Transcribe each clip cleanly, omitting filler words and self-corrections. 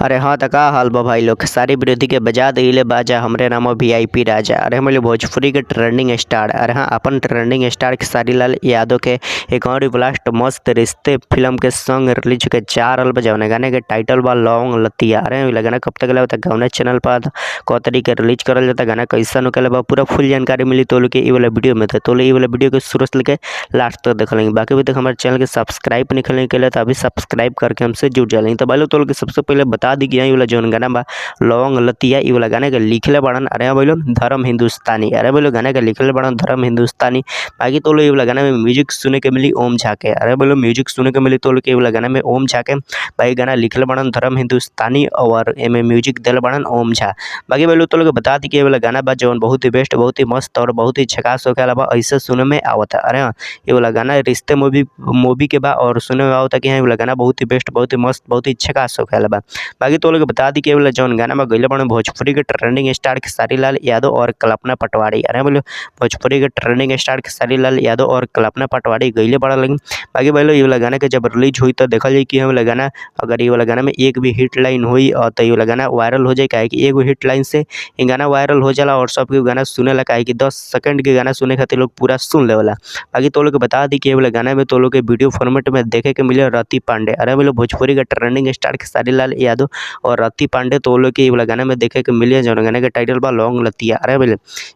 अरे हाँ त का हाल बा भाई लोग। सारी विरोधी के बजा दिले बाजा, हमरे नाम वीआईपी राजा। अरे हम भोजपुरी के ट्रेंडिंग स्टार। अरे हाँ, अपन ट्रेंडिंग स्टार खेसारी लाल यादव के एक और ब्लास्ट मस्त रिश्ते फिल्म के सॉन्ग रिलीज के जा रहल बा, जौन गाने के टाइटल बा लौंग लतिया। अरे इ गाना कब तक आवेला कौना चैनल पर क तारीख के रिलीज करल जाता, गाना कैसन होखेला बा, पूरा फुल जानकारी मिली तो लोग के इ वाला वीडियो में। तो इ वाला वीडियो के शुरू से लेके लास्ट तक देख लेंगे। बाकी अभी तक हमारे चैनल के सब्सक्राइब नहीं खेलेंगे तो अभी सब्सक्राइब करके हमसे जुड़ जाएंगे। तो भाई लोग तो लोग सबसे पहले बता दी कि वाला जौन गाना बा लौंग लतिया, इ वाला गाना के लिखले बाड़न अरे भाई लोग धर्म हिंदुस्तानी। अरे भाई लोग गाना के लिखले बाड़न धर्म हिंदुस्तानी। बाकी तो लोग इ वाला गाना में म्यूजिक सुने के मिली ओम झा के। अरे भाई लोग म्यूजिक सुने के मिली तो लोग इ वाला गाना में ओम झा के। भाई गाना लिखले बाड़न धर्म हिंदुस्तानी और एमे म्यूजिक दिल बाड़न ओम झा। बाकी भाई लोग तो लोग बता दी कि वाला गाना बा जौन बहुत ही बेस्ट, बहुत ही मस्त और बहुत ही झकास होखेला बा, ऐसे सुने में आवता। अरे हाँ, ये वाला गाना रिश्ते मूवी मूवी के बा और सुने में आवता कि हाँ, ये वाला गाना बहुत ही बेस्ट, बहुत ही मस्त, बहुत ही झकास होखेला बा। बाकी तो लोग बता दी कि वाला जौन गाना बा गइले बाड़न भोजपुरी के ट्रेंडिंग स्टार खेसारी लाल यादव और कल्पना पटवारी। अरे बोलो भोजपुरी के ट्रेंडिंग स्टार खेसारी लाल यादव और कल्पना पटवारी गइले बाड़न लगिन। बाकी भाई लोग ये वाला गाना के जब रिलीज हुई तो देखल जाई कि ये वाला गाना अगर ये वाला गाना में एक भी हिट लाइन हुई और तो ये वाला गाना वायरल हो जाए, काहे कि एगो हिट लाइन से ये गाना वायरल हो जाला और सबके गाना सुने ला, काहे कि 10 सेकंड के गाना सुने खातिर लोग पूरा सुन लेवला। बाकी तो लोग बता दी कि ये वाला गाना में तो लोग के वीडियो फॉर्मेट में देखे के मिले रति पांडे। अरे बोलो भोजपुरी के ट्रेंडिंग स्टार खेसारी लाल यादव और रति पांडे तो लोग के ये वाला गाना में देखे के मिले, जौन गाना के टाइटल बा लौंग लतिया। अरे बोले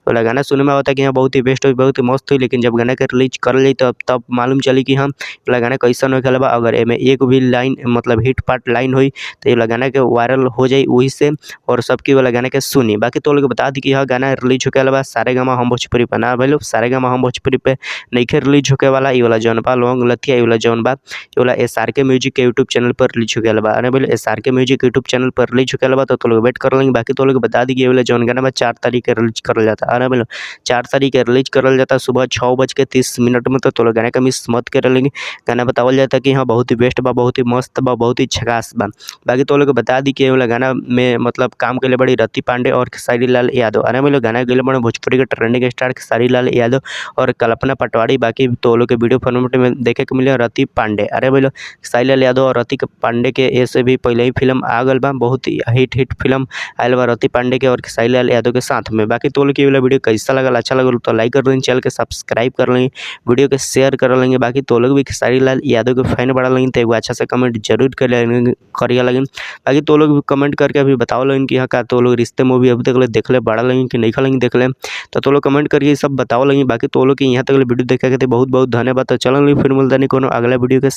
वाला गाना सुने में आवता कि हाँ बहुत ही बेस्ट हुई, बहुत ही मस्त हुई, लेकिन जब गाना के रिलीज कर ली तब तब मालूम चली कि हम वाला गाना कैसन होखेला बा। अगर एमे एक भी लाइन मतलब हिट पार्ट लाइन हुई तो ये वाला गाना के वायरल हो जाई वही से और सबके वाला गाना के सुनी। बाकी तो लोग बता दी कि यह गाना रिलीज होके वाला बा सारेगामा हम भोजपुरी पर ना भइल, सारेगामा हम भोजपुरी पे नइखे रिलीज होके वाला। ये वाला जौन बा लौंग लतिया, ये वाला जौन बा ये वाला एसआरके म्यूजिक के यूट्यूब चैनल पर रिलीज होके वाला बा। अरे बोले एसआरके म्यूजिक यूट्यूब चैनल पर रिलीज होके वाला बा तो लोग वेट कर लेंगे। बाकी तो लोग बता दी कि ये वाला जौन गाना बा 4 तारीख के रिलीज करल जाता। अरे बोलो 4 तारीख के रिलीज करल जाता सुबह 6:30 में। तो लोग गाना का मिस मत कर लेंगे। गाना बतावल जाता कि हाँ बहुत ही बेस्ट बा, बहुत ही मस्त बा, बहुत ही झकास बा। बाकी तो लोग बता दी कि ये वाला गाना में मतलब काम के लिए बड़ी रति पांडे और खेसारी लाल यादव। अरे बोलो गाना के लिए बड़े भोजपुरी के ट्रेंडिंग स्टार खेसारी लाल यादव और कल्पना पटवारी। बाकी तो लोग के वीडियो फॉर्मेट में देखे के मिले रति पांडे। अरे बोलो खेसारी लाल यादव और रति पांडे के ऐसे भी पहले ही फिल्म आ गल बा, बहुत ही हिट हिट फिल्म आयल बा रति पांडे के और खेसारी लाल यादव के साथ में। बाकी तो लोग के वीडियो कैसा लगल, अच्छा लगल तो लाइक कर दें, चैनल के सब्सक्राइब कर लेंगे, वीडियो के शेयर कर लेंगे। बाकी तो लोग भी खेसारी लाल यादव के फैन बढ़ा लेंगे तो एगो अच्छा से कमेंट जरूर कर लेंगे करिए लगिन। बाकी तो लोग भी कमेंट करके अभी बताओ लगन कि हाँ का तो लोग रिश्ते मूवी अभी तक देखले बड़ा लगिन कि नहीं खलेंगे देखले, तो लोग कमेंट करके सब बताओ लगिन। बाकी तो लोग यहाँ तक वीडियो देखे के बहुत बहुत धन्यवाद। तो चलो फिर मिलता नहीं कोनो अगला वीडियो के।